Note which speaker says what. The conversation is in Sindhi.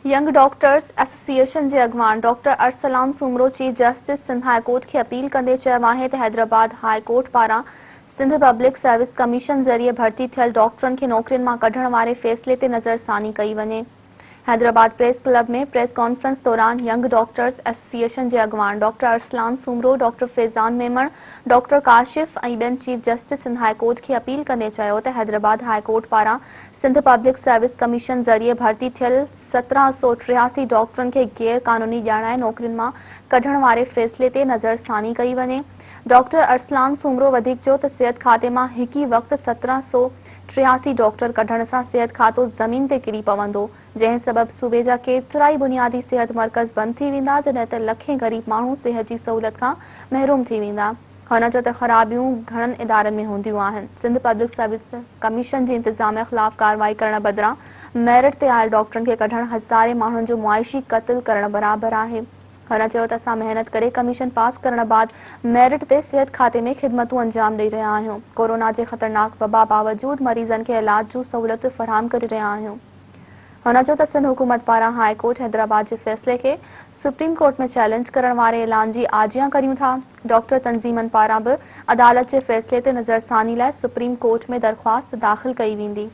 Speaker 1: ينگ ڊاڪٽرز ايسوسيئيشن جي اڳواڻ doctor Arsalan Soomro chief justice Sindh high court کي اپيل ڪندي چيو آهي ته حيدرآباد هاء ڪورٽ پاران سنڌ پبلڪ سروس ڪميشن ذريعي ڀرتي ٿيل ڊاڪٽرن کي نوڪرين مان ڪڍڻ واري فيصلي تي نظرثاني ڪئي وڃي. Hyderabad press club ۾ press conference دوران ينگ ڊاڪٽرز ايسوسيئيشن جي اڳواڻ doctor Arsalan Soomro, doctor Faizan Memon, doctor Kashif ۽ ٻين chief justice Sindh high court کي اپيل ڪندي چيو ته حيدرآباد هاء ڪورٽ پاران سنڌ پبلڪ سروس ڪميشن ذريعي ڀرتي ٿيل 1783 ڊاڪٽرن کي غير قانوني ڄاڻائي نوڪرين مان ڪڍڻ واري فيصلي تي نظرثاني ڪئي وڃي. ڊاڪٽر ارسلان سومرو وڌيڪ چيو ته صحت کاتي مان هڪ ئي وقت 1783 ڊاڪٽر ڪڍڻ سان صحت کاتو زمين تي ڪري پوندو، جنهن سبب صوبي جا ڪيترائي بنيادي صحت مرڪز بند ٿي ويندا، جڏهن ته لکين غريب ماڻهو صحت جي سهولت کان محروم ٿي ويندا. هن چيو ته خرابيون گهڻن ادارن ۾ هونديون آهن، سنڌ پبلڪ سروس ڪميشن جي انتظاميه خلاف ڪارروائي ڪرڻ بدران ميرٽ تي آيل ڊاڪٽرن کي ڪڍڻ هزارين ماڻهن جو معاشي قتل ڪرڻ برابر آهي. هن چيو ته اسان محنت ڪري ڪميشن پاس ڪرڻ بعد ميرٽ تي صحت کاتي ۾ خدمتون انجام ڏئي رهيا آهيون، ڪورونا جي خطرناڪ وبا باوجود مريضن کي علاج جون سهولتون فراهم ڪري رهيا آهيون. هن چيو ته سنڌ حڪومت پاران هاء ڪورٽ حيدرآباد جي فيصلي کي سپريم ڪورٽ ۾ چئلينج ڪرڻ واري اعلان جي آجيان ڪريون ٿا، ڊاڪٽر تنظيمن پاران به عدالت جي فيصلي تي نظرثاني لاء سپريم ڪورٽ ۾ درخواست داخل ڪئي ويندي.